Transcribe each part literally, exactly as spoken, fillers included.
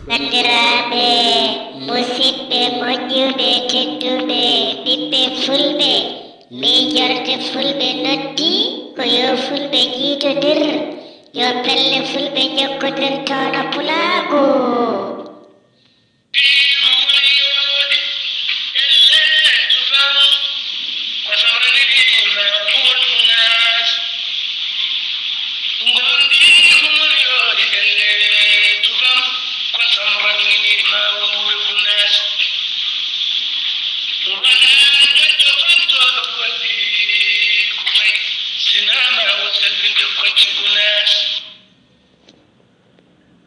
Banndiraaɓe, musidɓe moƴƴuɓe, tedduɓe, ɓiɓɓe fulɓe, miijorde fulɓe noddi ko yo fulɓe jiitondir, yo pelle fulɓe njokkondir toono pulaagu.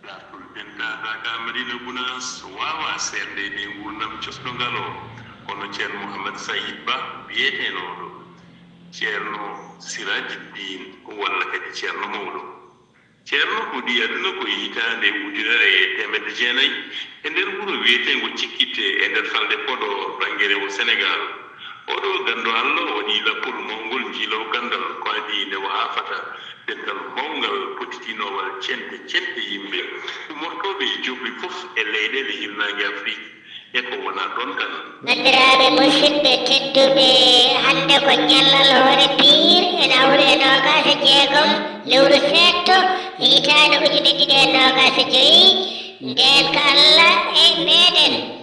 Daartol Penta Daaka Madina Gunaas waawaa seerndeede e nguurndam cosɗo ngal o, kono Ceerno Muhammad Sayid Ba wiyeteenooɗo Ceerno Siraaji Diin walla kadi Ceerno Mawɗo. Ceerno hoɗi aduna ko e hitaande ujunere e teemedde jeenayi e nder wuro wiyeteengo Cikkitte e nder falnde Podor, bannge rewo Senegaal. Oɗo ganndo Allah o waɗi lappol mawngol njiilaw ganndal ko adii nde o aafata dental mawngal pottitinoowal cente cente yimɓe ummortooɓe e joɓli fof e leyɗeele hirnaange Afrik. E ko wonaa ɗoon tan. Banndiraaɓe musidɓe tedduɓe, hannde ko ñallal hoore piir ene hawri e noogaas e jeegom lewru seeɗto e hitaande ujunere ɗiɗi e noogaas e joy, ndeen ko Allah e meeɗen.